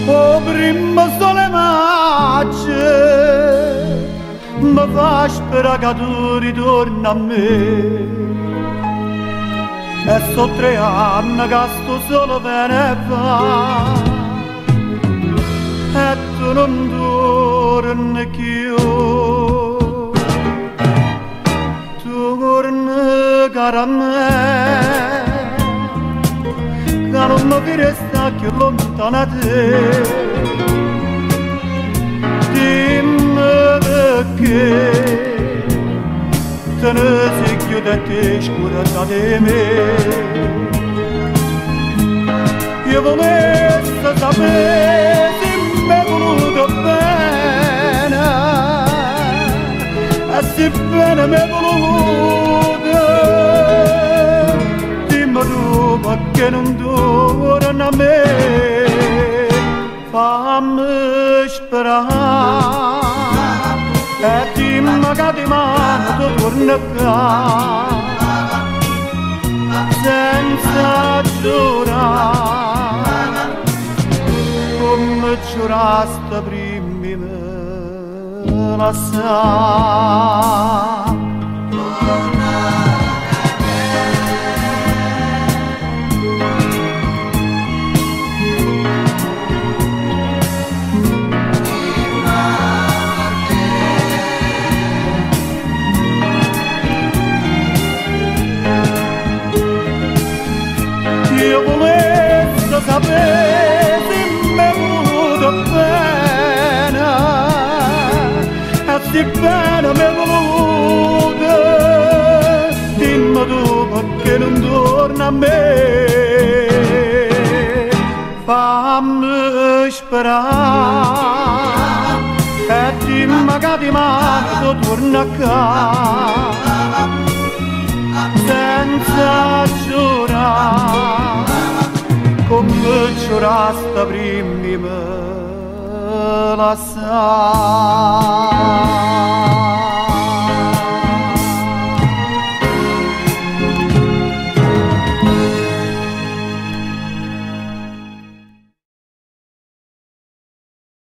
O primo sole maggio mi fa sperare che tu ritorni a me. E so 3 anni che sto solo ve ne va, e tu non torni più. Tu torni cara a me, che non mi resta più lontana te. Dimmi perché te ne sei chiusa e ti scurata di me. Io volessi sapere se mi hai voluto bene, e se bene mi hai voluto, dimmi tu perché non torna a me. Fammi sperare e dimmi che dimani tu torni qua, senza giurare come giuraste prima di me lasciare. Io volessi sapere se mi hai voluto bene, e se bene mi hai voluto, dimmi tu perché non torna a me. Fammi sperare e dimmi che dimani tu torni a casa, senza giurare come giuraste prima di me lasciare.